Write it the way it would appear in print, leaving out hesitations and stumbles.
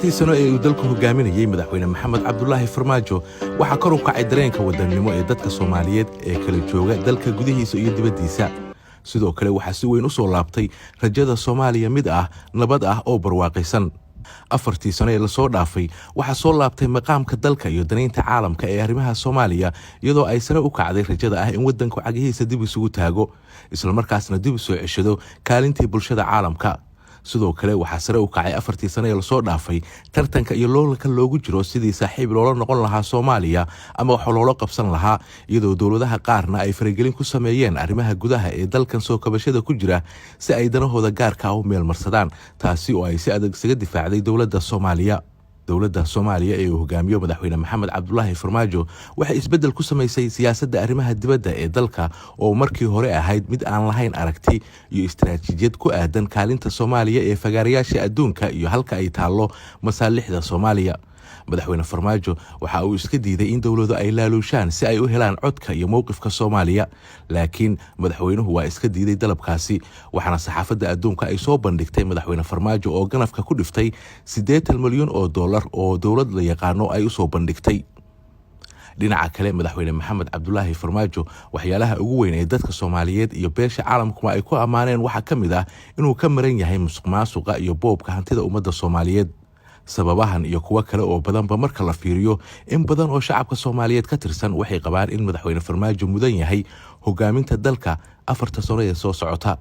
Afartii sano ee uu dalku hogaaminayey Madaxweyne Maxamed Cabdulaahi Farmaajo, waxaa kor u kacay dareenka wadannimo ee dadka Soomaaliyeed ee kala jooga dalka gudihiisa iyo dibaddiisa. Sidoo kale, waxaa si weyn u soo laabtay rajada Soomaaliya mid ah, nabad ah oo barwaaqaysan. Afartii sano ee lasoo dhaafay waxaa soo laabtay maqaamka dalka iyo danaynta caalamka ee arrimaha Soomaaliya, iyadoo ay sare u kacday rajada ah in waddanku cagihiisa dib isugu taago, islamarkaasna dib u soo ceshado kaalintii bulshada caalamka. Sidoo kale, waxaa sare u kacay afartii sano ee lasoo dhaafay tartanka iyo loolanka loogu jiro sidii saaxiib loola noqon lahaa Soomaaliya ama wax loola qabsan lahaa, iyadoo dowladaha qaarna ay faragelin ku sameeyeen arrimaha gudaha ee dalkan soo kabashada ku jira si ay danahooda gaarka ah u meelmarsadaan, taasi oo ay si adag isaga difaacday dowladda Soomaaliya. Dowladda Soomaaliya ee uu hogaamiyo Madaxweyne Maxamed Cabdulaahi Farmaajo waxay isbeddel ku samaysay siyaasadda arrimaha dibadda ee dalka, oo markii hore ahayd mid aan lahayn aragti iyo istaraatiijiyad ku aadan kaalinta Soomaaliya ee fagaarayaasha adduunka iyo halka ay taallo masaalixda Soomaaliya. Madaxweyne Farmaajo waxa uu iska diiday in dowladu ay laaluushaan si ay u helaan codka iyo mowqifka Soomaaliya, laakiin madaxweynuhu waa iska diiday dalabkaasi, waxaana saxaafadda adduunka ay soo bandhigtay Madaxweyne Farmaajo oo ganafka ku dhiftay 80 malyan oo dollar oo dowlad la yaqaano ay usoo bandhigtay. Dhinaca kale, Madaxweyne Maxamed Cabdulaahi Farmaajo waxyaalaha ugu weyn ee dadka Soomaaliyeed iyo beesha caalamkuma ay ku ammaaneen waxaa ka mid ah inuu ka maran yahay musuq maasuqa iyo boobka hantida ummadda Soomaaliyeed. Sababahan iyo kuwo kale oo badanba marka la fiiriyo, in badan oo shacabka Soomaaliyeed ka tirsan waxay qabaan in Madaxweyne Farmaajo mudan yahay hogaaminta dalka 4-ta sano ee soo socota.